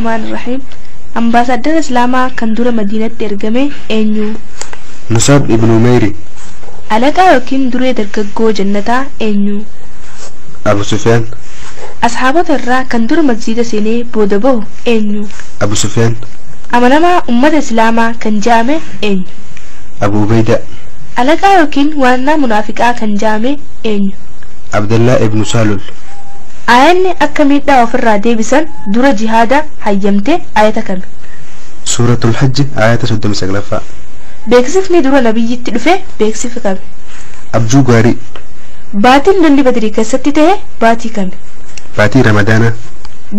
Rahmaani Rahiim. Ambaasaddara Islaamaa kan dura Madiinatti ergame eenyu? Musab ibn Umayri. Alaqaa yookiin duree dargaggoo jannataa eenyu? Abu Sufyaan. Ashaabota irraa kan dura masjiida seenee booda bahu eenyu? Abu Sufyaan. Amanamaa ummata Islaamaa kan ja'ame eenyu? Abu Ubayda. Alaqaa yookiin waannaa munaafiqaa kan ja'ame eenyu? Abdallah ibn Salul. Aayanni akka miidhaa ofirraa deebisan dura jihaada hayyamte ayata kami? Suuratul Hajj ayata 39ffaa. Beeksifni dura nabiyyitti dhufe beeksifa kami? Abjuu gaarii. Baatiin lolli Badrii keessatti ta'e baatii kami? Baatii Ramadaanaa.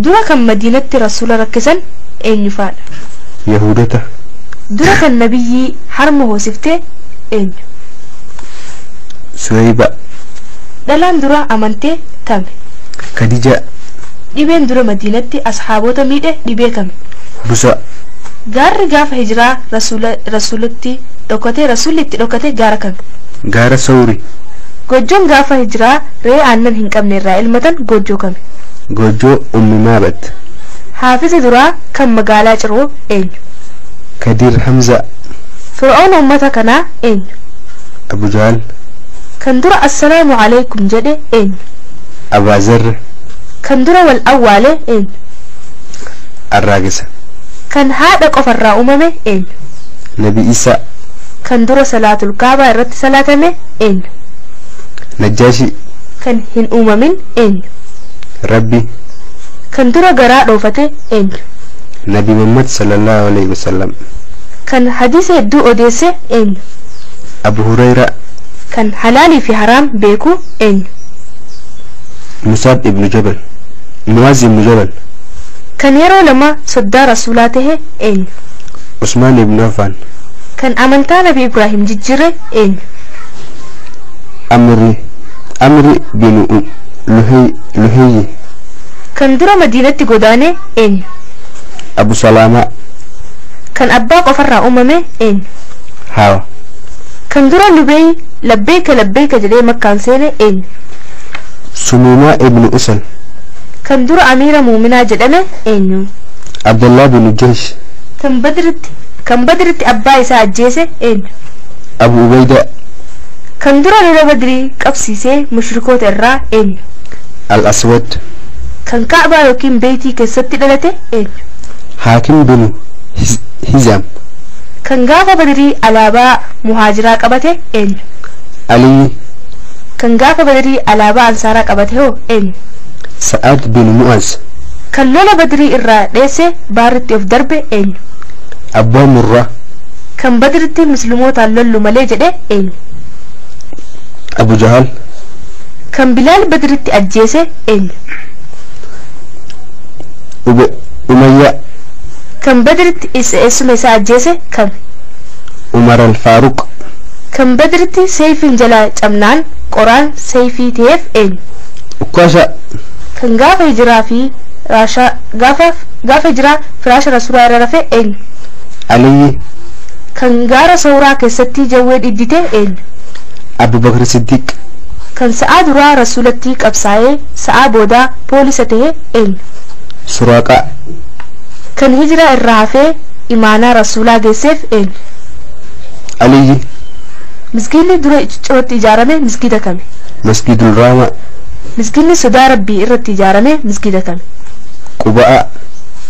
Dura kan Madiinatti rasuula rakkisan eenyu faadha? Yahuudota. Dura kan nabiyyii harma hoosifte eenyu? Suwayba. Dhalaan dura amantee kami? Khadija. Dhibeen dura Madiinatti ashaabota miidhe dhibee kami? Busa. Gaarri gaafa hijiraa rasuulatti dhokate rasuulli itti dhokate gaara kami? Gaara Sawri. Goojjoon gaafa hijiraa re'ee aannan hin qabne irraa elmatan goojjoo kami? Goojjoo Ummi Maabat. Haafiza duraa kan magaalaa Ciroo eenyu? Kadir Hamza. Fir'auna uummata kanaa eenyu? Abu Jahl. Kan dura assalaamu alaikum jedhe eenyu? Abaa Zarr. Kan dura wal awwaale eenyu? Arraagisa. Kan haadha qofarraa uumame eenyu? Nabi Isaa. Kan dura salaatul kaabaa irratti salaatame eenyu? Najjaashi. Kan hin uumamin eenyu? Rabbi. Kan dura garaa dhoofate eenyu? Nabi Muhammad sallallahu alaihi wasallam. Kan hadiisa hedduu odeesse eenyu? Abu Hurayra. Kan halaalii fi haraam beeku eenyu? Musab ibn Jabal. Muaz ibn Jabal. Kan yeroo lama soddaa rasuulaa tahe eenyu? Usmaan ibn Affan. Kan amantaa Nabi Ibraahim jijjiire eenyu? Amri bin Luhayyi. Kan dura Madiinatti godaane eenyu? Abu Salama. Kan abbaa qofarraa uumame eenyu? Hawa. Kan dura lubee labbeeka labbeeka jedhee makkaan seene eenyu? Sumumaa ibn Usal. Kan dura amiira muuminaa jedhame eenyu? Abdullah bin Jahsh. Kan Badritti abbaa isaa ajjeese eenyu? Abu Ubayda. Kan dura lola Badrii qabsiisee mushrikoota irraa eenyu? Al-Aswad. Kan Ka'baa yookiin beeytii keessatti dhalate eenyu? Haakim bin Hizam. Kan gaafa Badrii alaabaa muhaajiraa qabate eenyu? Ali. Kan gaafa Badrii alaabaa Ansaaraa qabate hoo eenyu? Sa'ad bin Mu'az. Kan lola Badrii irraa dheesse baarritti of darbe eenyu? Abbaa Murraa. Kan Badritti muslimootaan lollu malee jedhe eenyu? Abu Jahal. Kan Bilaal Badritti ajjeese eenyu? Umayya. Kan Badritti eessuma isaa ajjeese kami? Umar al-Faaruq. Kan Badritti seeyfiin jalaa cabnaan qoraan seeyfii ta'eef eenyu? Ukkaasha. Kan gaafa hijiraa fi raashaa gaafa hijiraa firaasha rasuulaa irra rafe eenyu? Aliyyi. Kan gaara Sawraa keessatti jawwee dhiddite eenyu? Abu Bakr Siddiq. Kan sa'aa duraa rasuulatti qabsaa'ee sa'aa boodaa poolisa ta'e eenyu? Suraaqa. Kan hijiraa irraa hafee imaanaa rasuulaa geesseef eenyu? Aliyyi. Miskiinni dura Cirootti ijaarame miskiida kami? Masjidul Raama. Miskiinni sodaa Rabbii irratti ijaarame miskiida kami? Quba'a.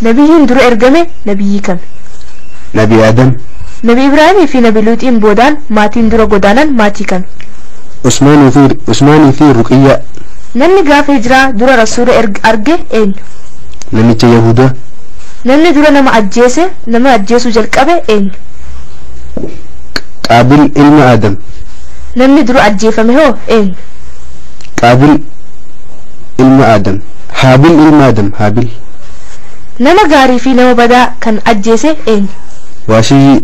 Nabiyyiin dura ergame nabiyyii kami? Nabi Adam. Nabi Ibraahimii fi Nabi Luuxiin boodaan maatiin dura godaanan maatii kami? Usmaanii fi Ruqiyyaa. Namni gaafa hijiraa dura rasuula arge eenyu? Namicha Yahudaa. Namni dura nama ajjeese nama ajjeesuu jalqabe eenyu? Qaabil ilma Adam. Namni dura ajjeefame hoo eenyu? Qaabil ilma Adam. Haabil ilma Adam. Haabil. Nama gaarii fi nama badaa kan ajjeese eenyu? Waashiyyi.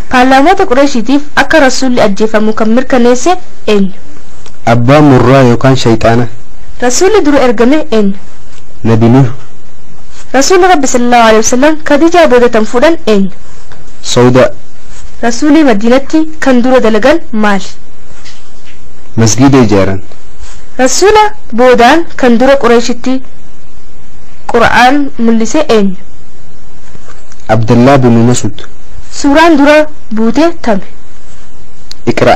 Paarlaamoota Qureeshiitiif akka rasuulli ajjeefamu kan mirkaneesse eenyu? Abbaa Murraa yookaan Shayxaana. Rasuulli dura ergame eenyu? Nabi Nuh. Rasuulli Rabbi sallallahu alaihi wasallam Khadijaa booda tan fuudhan eenyu? Sawda. Rasuulli Madiinatti kan dura dalagan maali? Masgiida ijaaran. Rasuula boodaan kan dura Qureeshitti Qura'aan mul'ise eenyu? Abdullah bin Masud. Suuraan dura buute tame? Iqra.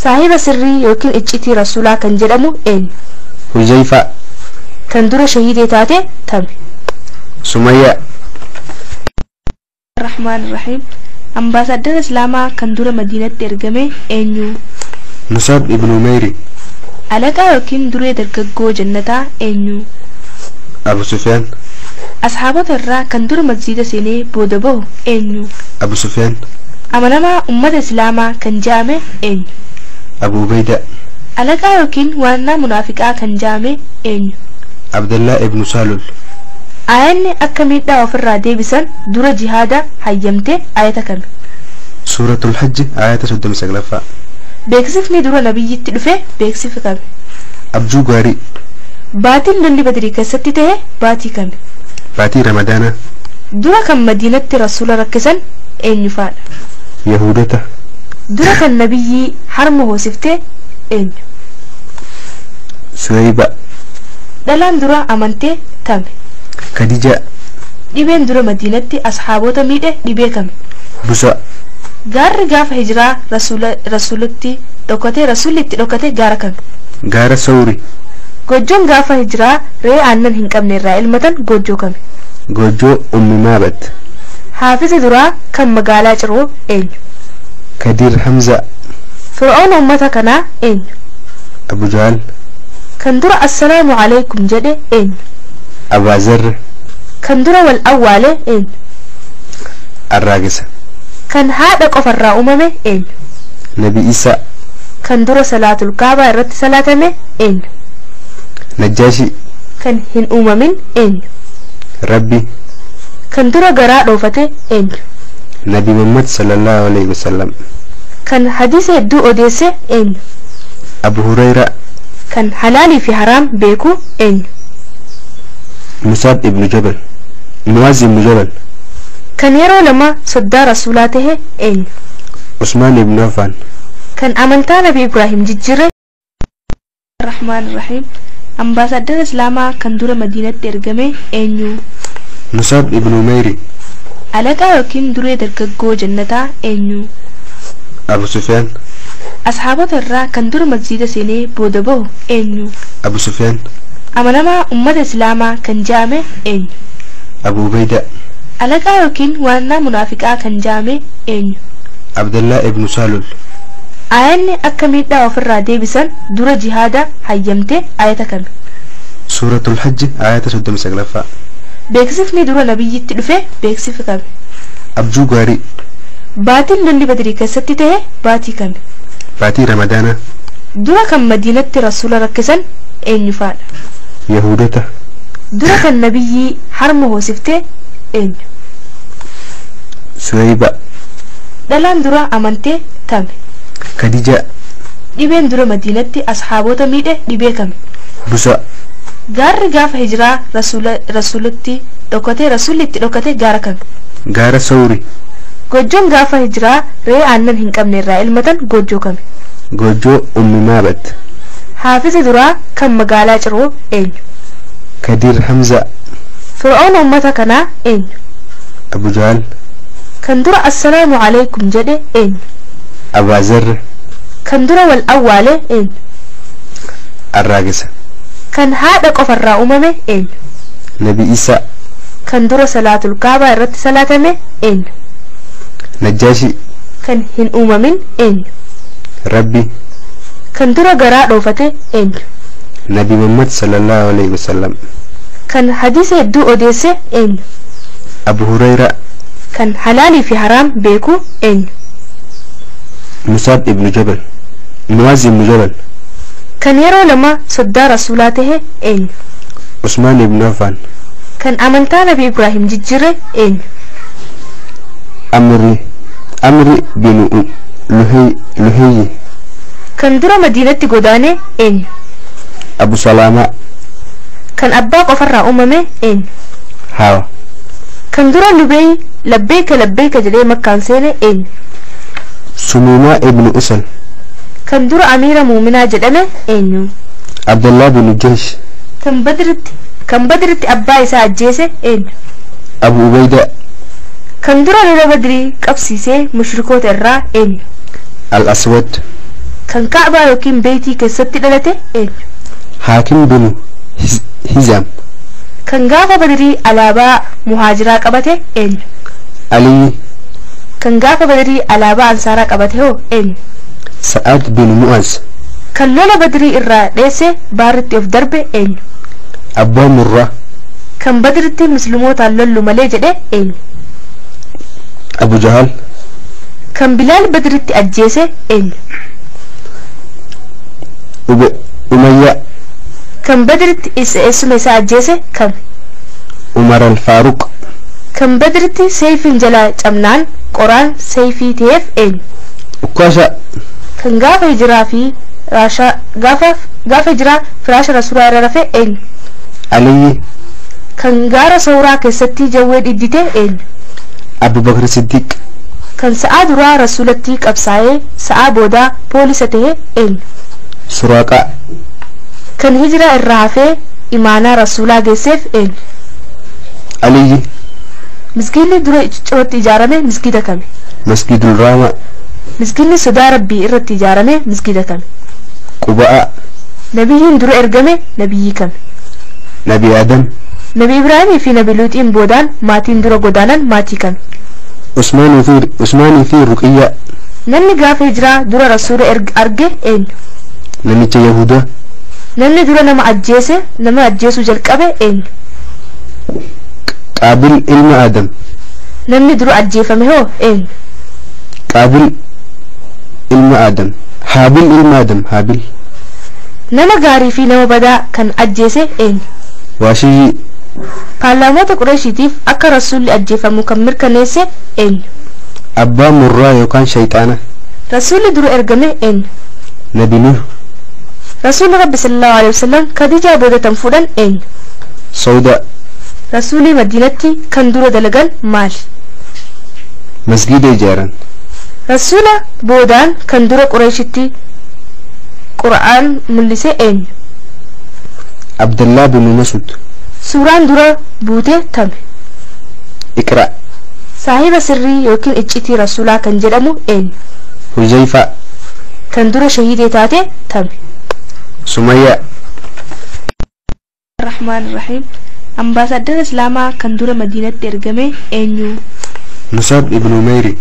Saahiba sirrii yookiin iccitii rasuulaa kan jedhamu eenyu? Huzaifa. Kan dura shahiidee taate tame? Sumayya. Rahmaan Rahiim. Ambaasaddara Islaamaa kan dura Madiinatti ergame eenyu? Musab ibn Umayri. Alaqaa yookiin duree dargaggoo jannataa eenyu? Abu Sufyaan. Asxaabota irraa kan dura masjiida seenee booda bahu eenyu? Abu Sufyaan. Amanamaa ummata Islaamaa kan jedhame eenyu? Abu Ubayda. Alaqaa yookiin waannaa munaafiqaa kan jedhame eenyu? Abdullah ibn Salul. Aayanni akka miidhaa ofirraa deebisan dura jihaada hayyamte ayata kami? Suuratul Hajj ayata 39ffaa. Beeksifni dura nabiyyitti dhufe beeksifa kami? Abjuu gaarii. Baatiin lolli Badrii keessatti ta'e baatii kami? Baatii Ramadaanaa. Dura kan Madiinatti rasuula rakkisan eenyu faadha? Yahuudota. Dura kan nabiyyii harma hoosifte eenyu? Suwayba. Dhalaan dura amantee tame? Khadija. Dhibeen dura Madiinatti asxaabota miidhe dhibee kami? Busa. Gaarri gaafa hijiraa rasuulatti dhokate rasuulli itti dhokate gaara kami? Gaara Sawri. Goojjoon gaafa hijiraa re'ee aannan hin qabne irraa elmatan goojjoo kami? Goojjoo Ummi Maabat. Haafiza duraa kan magaalaa Ciroo eenyu? Kadir Hamza. Fir'oona uummata kanaa eenyu? Abu Jahl. Kan dura assalaamu alaikum jedhe eenyu? Abaa Zarr. Kan dura wal awwaale eenyu? Arraagisa. Kan haadha qofarraa uumame eenyu? Nabi Isaa. Kan dura salaatul kaabaa irratti salaatame eenyu? Najjaashi. Kan hin uumamin eenyu? Rabbi. Kan dura garaa dhoofate eenyu? Nabi Muhammad sallallahu alaihi wasallam. Kan hadiisa hedduu odeesse eenyu? Abu Hurayra. Kan halaalii fi haraam beeku eenyu? Musab ibn Jabal. Muwaaz ibn Jabal. Kan yeroo lama soddaa rasuulaa tahe eenyu? Usmaan ibn Affan. Kan amantaa Nabi Ibraahim jijjiire. Rahmaan Rahiim. Ambaasaddara Islaamaa kan dura Madiinatti ergame eenyu? Musab ibn Umayri. Alaqaa yookiin duree dargaggoo jannataa eenyu? Abu Sufyaan. Asxaabota irraa kan dura masjiida seenee booda bahu eenyu? Abu Sufyaan. Amanamaa ummata Islaamaa kan jedhame eenyu? Abu Ubayda. Alaqaa yookiin waannaa munaafiqaa kan jedhame eenyu? Abdullah ibn Salul. Aayanni akka miidhaa ofirraa deebisan dura jihaada hayyamte ayata kami? Suuratul Hajj ayata 39ffaa. Beeksifni dura nabiyyitti dhufe beeksifa kami? Abjuu gaarii. Baatiin lolli Badrii keessatti ta'e baatii kami? Baatii Ramadaanaa. Dura kan Madiinatti rasuula rakkisan eenyu faadha? Yahuudota. Dura kan nabiyyii harma hoosifte eenyu? Suwayba. Dhalaan dura amantee tame? Khadija. Dhibeen dura Madiinatti asxaabota miidhe dhibee kami? Busa. Gaarri gaafa hijiraa rasuulatti dhokate rasuulli itti dhokate gaara kami? Gaara Sawri. Goojjoon gaafa hijiraa re'ee aannan hin qabne irraa elmatan goojjoo kami? Goojjoo Ummi Maabat. Haafiza duraa kan magaalaa Ciroo eenyu? Kadir Hamza. Fir'oona uummata kanaa eenyu? Abu Jahl. Kan dura assalaamu alaikum jedhe eenyu? Abaa Zarr. Kan dura wal awwaale eenyu? Arraagisa. Kan haadha qofarraa uumame eenyu? Nabi Isaa. Kan dura salaatul kaabaa irratti salaatame eenyu? Najjaashi. Kan hin uumamin eenyu? Rabbi. Kan dura garaa dhoofate eenyu? Nabi Muhammad sallallahu alaihi wasallam. Kan hadiisa hedduu odeesse eenyu? Abu Hurayra. Kan halaalii fi haraam beeku eenyu? Musab ibn Jabal. Muwaaz ibn Jabal. Kan yeroo lama soddaa rasuulaa tahe eenyu? Usmaan ibn Affan. Kan amantaa Nabi Ibraahim jijjiire eenyu? Amri bin Luhayyi. Kan dura Madiinatti godaane eenyu? Abu Salama. Kan abbaa qofarraa uumame eenyu? Hawa. Kan dura lubee labbeeka labbeeka jedhee makkaan seene eenyu? Sumumaa ibn Usal. Kan dura amiira muuminaa jedhame eenyu? Abdullah bin Jahsh. Kan Badritti abbaa isaa ajjeese eenyu? Abu Ubayda. Kan dura lola Badrii qabsiisee mushrikoota irraa eenyu? Al-Aswad. Kan Ka'baa yookiin Beeytii keessatti dhalate eenyu? Haakim binu Hizaam. Kan gaafa Badrii alaabaa Muhaajiraa qabate eenyu? Aliyyi. Kan gaafa Badrii alaabaa Ansaaraa qabate hoo eenyu? Sa'ad bin Mu'az. Kan lola Badrii irraa dheesse baarritti of darbe eenyu? Abbaa Murraa. Kan Badritti muslimootaan lollu malee jedhe eenyu? Abu Jahal. Kan Bilaal Badritti ajjeese eenyu? Umayyaa. Kan Badritti eessuma isaa ajjeese kami? Umar al-Faaruq. Kan Badritti seeyfiin jalaa cabnaan qoraan seeyfii ta'eef eenyu? Ukkaashaa. Kan gaafa hijiraa fi raashaa gaafa hijiraa firaasha rasuulaa irra rafe eenyu? Aliyyi. Kan gaara Sawraa keessatti jawwee dhiddite eenyu? Abu Bakr Siddiq. Kan sa'aa duraa rasuulatti qabsaa'ee sa'aa boodaa poolisa ta'e eenyu? Suraaqaa. Kan hijiraa irraa hafee imaanaa rasuulaa geesseef eenyu? Aliyyi. Miskiinni dura ciccirootti ijaarame miskiida kami? Masgidul Raamaa. Miskiinni sodaa Rabbii irratti ijaarame miskiida kami? Quba'aa. Nabiyyiin dura ergame nabiyyii kami? Nabi Adam. Nabi Ibraahimii fi Nabi Luuxiin boodaan maatiin dura godaanan maatii kami? Usmaanii fi Ruqiyyaa. Namni gaafa hijiraa dura rasuula arge eenyu? Namicha Yahudaa. Namni dura nama ajjeese nama ajjeesuu jalqabe eenyu? Qaabil ilma Adam. Namni dura ajjeefame hoo eenyu? Qaabil ilma Adam. Haabil ilma Adam. Haabil. Nama gaarii fi nama badaa kan ajjeese eenyu? Waashiyyi. Paarlaamoota Qureeshiitiif akka rasuulli ajjeefamu kan mirkaneesse eenyu? Abbaa Murraa yookaan Shayxaana. Rasuulli dura ergame eenyu? Nabi Nuh. Rasuulli Rabbi sallallahu alaihi wasallam Khadijaa booda tan fuudhan eenyu? Sawdaa. Rasuulli Madiinatti kan dura dalagan maali? Masgiida ijaaran. Rasuula boodaan kan dura Qureeshitti Qura'aan mul'ise eenyu? Abdallaa bin Mas'ud. Suuraan dura buute tame? Iqra. Saahiba sirrii yookiin iccitii rasuulaa kan jedhamu eenyu? Huzayfaa. Kan dura shahiidee taate tame? Sumayyaa. Rahmaan Rahiim. Ambaasaddara Islaamaa kan dura Madiinatti ergame eenyu? Musab ibn Umayri.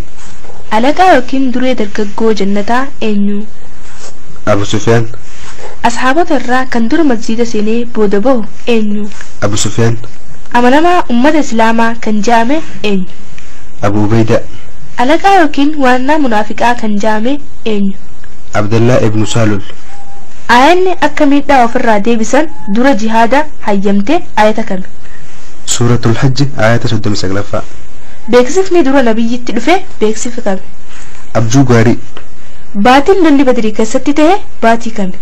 Alaqaa yookiin duree dargaggoo jannataa eenyu? Abu Sufyaan. Ashaabota irraa kan dura masjiida seenee booda bahu eenyu? Abu Sufyaan. Amanamaa ummata Islaamaa kan jaame eenyu? Abu Ubaydaa. Alaqaa yookiin waannaa munaafiqaa kan jaame eenyu? Abdallaa ibn Saalul. Aayanni akka miidhaa ofirraa deebisan dura jihaada hayyamte ayata kami? Suuratul Hajji ayata 39ffaa. Beeksifni dura nabiyyitti dhufe beeksifa kami? Abjuu gaarii. Baatiin lolli Badrii keessatti ta'e baatii kami?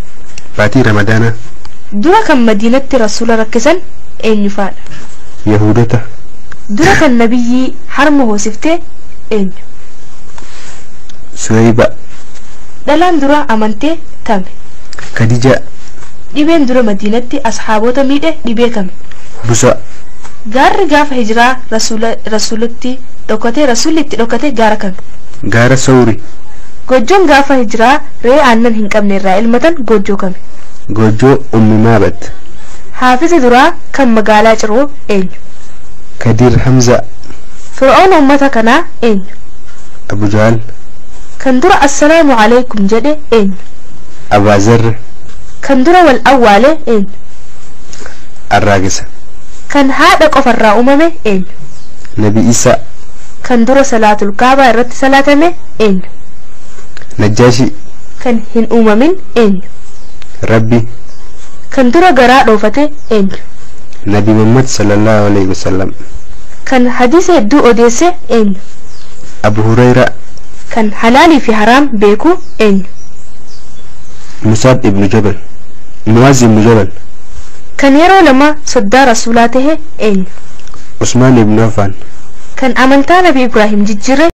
Baatii Ramadaanaa. Dura kan Madiinatti rasuula rakkisan eenyu faadha? Yahuudota. Dura kan nabiyyii harma hoosifte eenyu? Suwayba. Dhalaan dura amantee tame? Khadijaa. Dhibeen dura Madiinatti ashaabota miidhe dhibee kami? Busaa. Gaarri gaafa hijiraa rasuulatti dhokate rasuulli itti dhokate gaara kami? Gaara Sawri. Goojjoon gaafa hijiraa re'ee aannan hin qabne irraa elmatan goojjoo kami? Goojjoo Ummi Maabat. Haafiza duraa kan magaalaa Ciroo eenyu? Kadir Hamza. Fir'auna uummata kanaa eenyu? Abu Jahl. Kan dura assalaamu alaikum jedhe eenyu? Abaazar. Kan dura wal awwaale eenyu? Arraagisa. Kan haadha qofarraa uumame eenyu? Nabi Isaa. Kan dura salaatul kaabaa irratti salaatame eenyu? Najjaashi. Kan hin uumamin eenyu? Rabbi. Kan dura garaa dhoofate eenyu? Nabi Muhammad sallallahu alaihi wasallam. Kan hadiisa hedduu odeesse eenyu? Abu Hurayraa. Kan halaalii fi haraam beeku eenyu? Musab ibn Jabal. Muwaaz ibn Jabal. Kan yeroo lama soddaa rasuulaa tahe eenyu? Usmaan ibn Affaan. Kan amantaa Nabi Ibraahim jijjiire.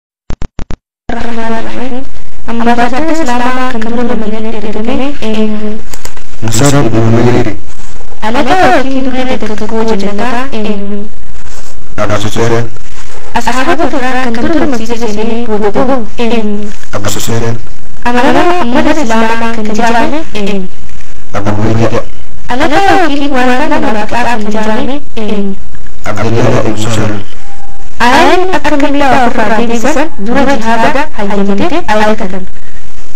Ambaasaddara Islaamaa kan dura Madiinatti ergame eenyu? Musab ibn Umayr. Alaqaa yookiin duree dargaggoo jannataa eenyu? Abu Sufyaan. Asxaabota irraa kan dura masjida seenee booda bahu eenyu? Abu Sufyaan. Amanamaa ummata Islaamaa kan jaame eenyu? Abu Hurayra. Alagaa yookiin waraana munaafiqaa kan jaame eenyu? Abdullah ibn Salul. Ayaan akka miila ofirraa deebisan dura jihaada hayyamte ayata kami?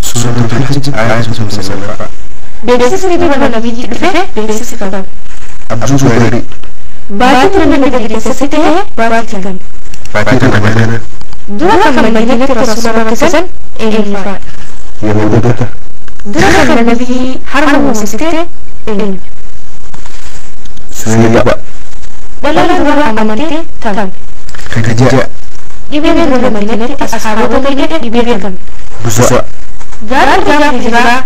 Suuratul Hajj ayat 39. Beeksisni dura nabiyyi dhufe beeksisa kami? Abjuu gaarii. Baatii dura nabiyyi keessatti ta'e baatii kami? Baatii Ramadaana. Dura kan Madiinatti Rasuula rakkisan eenyu fa'a? Yahuudota. Dura kan nabiyyi harma hoosiste eenyu? Suwayba. Dhalaan dura amante tami? Khadija. Dhibeen dura Madiinatti asxaabota miidhe dhibee kami? Busaa. Gaara gaafa hijiraa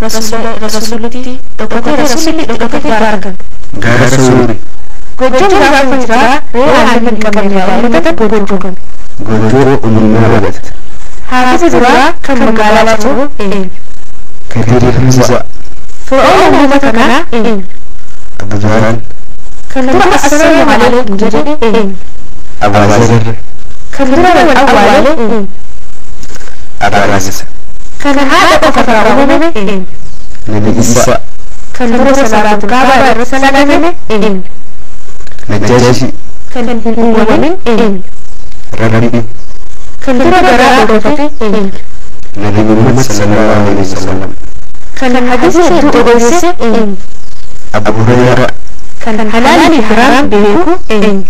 Rasuulatti dhokatee Rasuulli dhokatee gaara kami? Gaara Sawri. Gochoon gaafa hijiraa re'ee aannan hin qabne irraa uummata gochuu kami? Gochoo uumammaa rabat. Haafisa duraa kan magaalaa ce'u eenyu? Kabiir Hamza. Fir'aawwan uummata kanaa eenyu? Abu Jahl. Kan dura assalaamu alaikum jedhe eenyu? Abaa Zarr. Kan dura wal awwaale eenyu? Abaa Raazisa. Kan haadha qofa irraa uumame eenyu? Nabi Isa. Kan dura salaatu kaabaa irra salaatame eenyu? Najjaashi. Kan hin uumamin eenyu? Rabbi. Kan dura garaa dhokate eenyu? Nabi Muhammad sallallahu alaihi wasallam. Kan hadiisa hedduu odeesse eenyu? Abu Hurayra. Kan halaalii fi haraam beeku eenyu?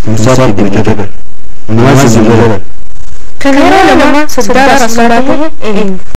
Musab ibn Jabal. Muaz ibn Jabal. Kan yeroo lama soddaa Rasuulaa ta'e eenyu?